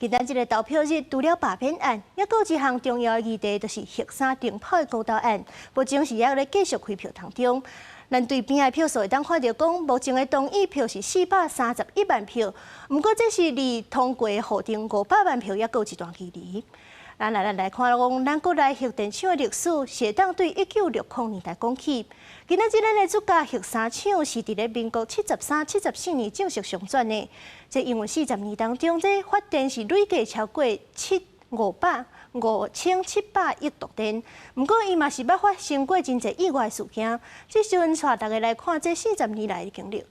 今仔這个投票日，除了罷免案，猶閣有一項重要的議題，就是核三停跑的公投案，目前是猶咧繼續開票當中。咱對邊仔的票數會當看著講，目前的同意票是431萬票，毋過這是離通過的予定500萬票，猶閣有一段距離。咱來看講，咱國內核電廠的歷史是會當對1960年代講起。今仔日咱的主角核三廠是佇咧民國73、74年正式上轉的。這因為40年當中，這發電是累計超過七五百五千七百億度電。毋過伊嘛是捌發生過真濟意外事件。這時陣帶大家來看這四十年來的經歷。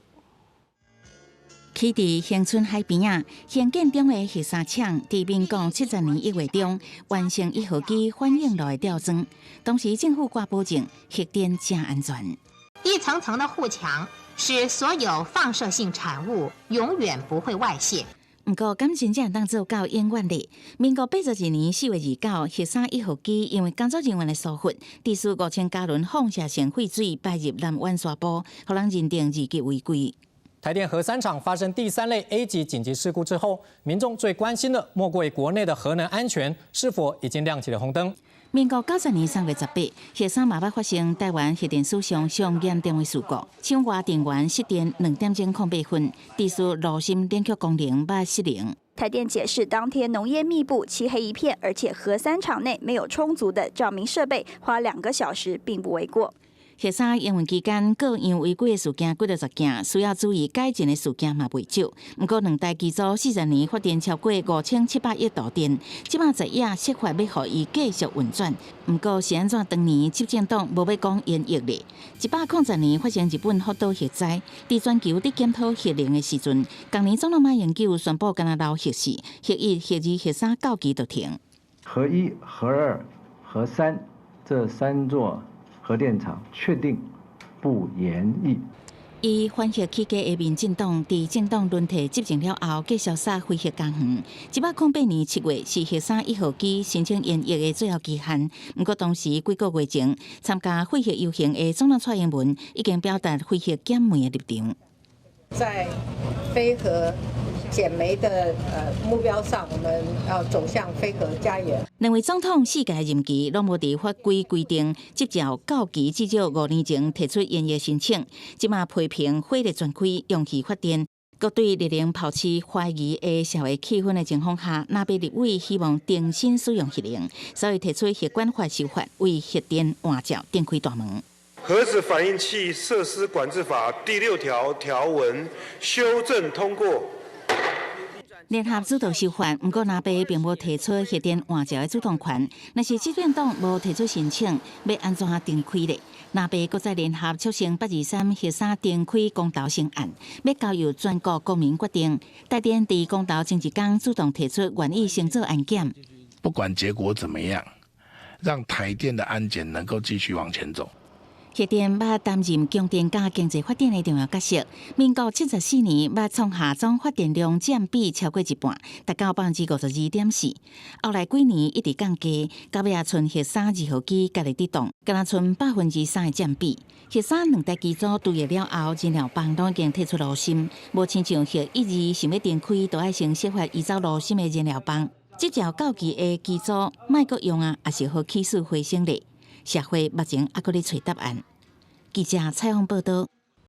起佇恆春海邊仔，興建中的核三廠，佇民國70年1月中完成一號機反應爐的吊裝。當時政府掛保證，核電誠安全。一層層的護牆，使所有放射性產物永遠不會外洩。毋過，敢真正當做到永遠咧？民國82年4月29，核三一號機因為工作人員的疏忽，致使5000加侖放射性廢水排入南灣沙埔，予人認定二級違規。台電核三廠發生第三類 A 級緊急事故之後，民眾最關心的莫過於國內的核能安全是否已經亮起了紅燈。民國90年3月18，核三嘛捌發生台灣核電史上上嚴重的事故，廠外電源失電2點鐘08分，致使爐心冷卻功能捌失靈。台電解釋，當天濃煙密佈，漆黑一片，而且核三廠內沒有充足的照明設備，花2個小時並不為過。核三營運期間，各樣違規的事件幾若十件，需要注意改進的事件嘛袂少。毋過兩台機組四十年發電超過5700億度電，這馬在野設法欲予伊繼續運轉。毋過是按怎當年執政黨無欲講延役咧？110年發生日本福島核災，佇全球佇檢討核能的時陣，同年總統馬英九宣布干焦留核四、核一、核二、核三到期就停。核一、核二、核三這三座核電廠確定不延役。以反核起家的民進黨，佇政黨輪替執政了後，繼續殺非核家園。108年7月是核三一號機申請延役的最後期限。毋過當時幾個月前，參加廢核遊行的總統蔡英文已經表達非核減煤的立場。在非核減煤的目標上，我們要走向非核家園。兩位總統四屆任期攏無佇法規規定，執照到期至少5年前提出延役申請。這馬批評火力全開，用氣發電，閣對熱能抱持懷疑的社會氣氛的情況下，藍白立委希望重新使用核能，所以提出核管法修法，為核電換照展開大門。核子反應器設施管制法第六條條文修正通過。聯合主導修法，毋過藍白並無提出核電換照的主動權。若是執政黨無提出申請，欲按怎重開咧？藍白閣再聯合促成823核三重開公投成案，欲交由全國國民決定。台電佇公投前一工主動提出願意先做安檢。不管結果怎麼樣，讓台電的安檢能夠繼續往前走。核電捌擔任供電佮經濟發展的重要角色。民國74年，捌創下總發電量佔比超過一半，達到52.4%。後來幾年一直降低，到尾仔賰核三二號機家己佇動，干焦賰3%的佔比。核三兩台機組除役了後，燃料棒攏已經退出爐心，無親像核一二想欲重開，都愛先設法移走爐心的燃料棒。這照到期的機組，莫閣用啊，也是予起死回生咧。社會目前猶閣咧揣答案。記者採訪報導。